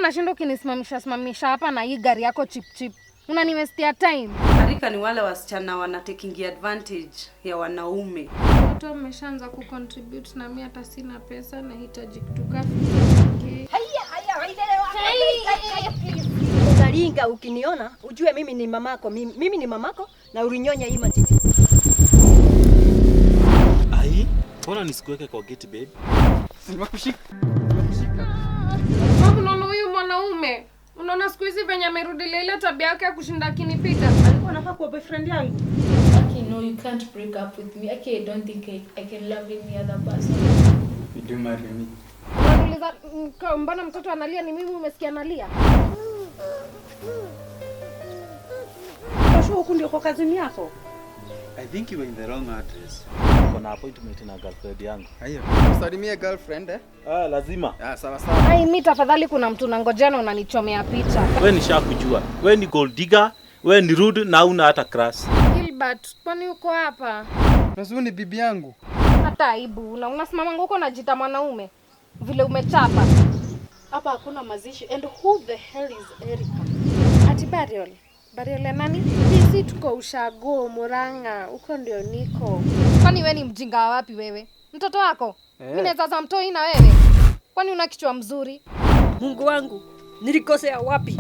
unashinda ukinisimamisha simamisha hapa na hii gari yako cheap cheap? Unaniwastia time. Arika ni wale wasichana wana taking advantage ya wanaume. Watu wameshaanza kucontribute na mimi hata sina pesa, nahitaji kutoka. Utaringa ukiniona ujue mimi ni mamako, mimi ni mamako na ulinyonya hii matiti. Ai, mbona nisikuweke kwa gate, babe? Nimekushika. Babu, unaona huyu mwanaume? Unaona siku hizi venye amerudilia ile tabia yake ya kushinda akinipiga? Alikuwa anafaa kuwa boyfriend yangu. Okay, no, you can't break up with me. Okay, I don't think I can love any other person. Will you marry me? Unaniuliza mbona mtoto analia? Ni mimi umesikia analia? Kwa sure huku ndio kwa kazini yako. I think you were in the wrong address. Niko na appointment na girlfriend yangu. Haya. Usalimie girlfriend, eh? Ah, lazima. Ah, sawa sawa. Ai, mi tafadhali, kuna mtu nangojea na unanichomea picha. We nishakujua. We ni gold digger, we ni rude na una hata class. Gilbert, kwani uko hapa? Na ni bibi yangu. Hata aibu. Na unasimama huko unajiita mwanaume vile umechapa. Hapa hakuna mazishi. And who the hell is Erica? Ati burial. Burial ya nani? Sisi tuko ushago Murang'a, huko ndio niko. Kwani we ni mjinga wa wapi wewe? Mtoto wako? Eh. Mimi naweza za mtoi na wewe? Kwani una kichwa mzuri? Mungu wangu, nilikosea wapi?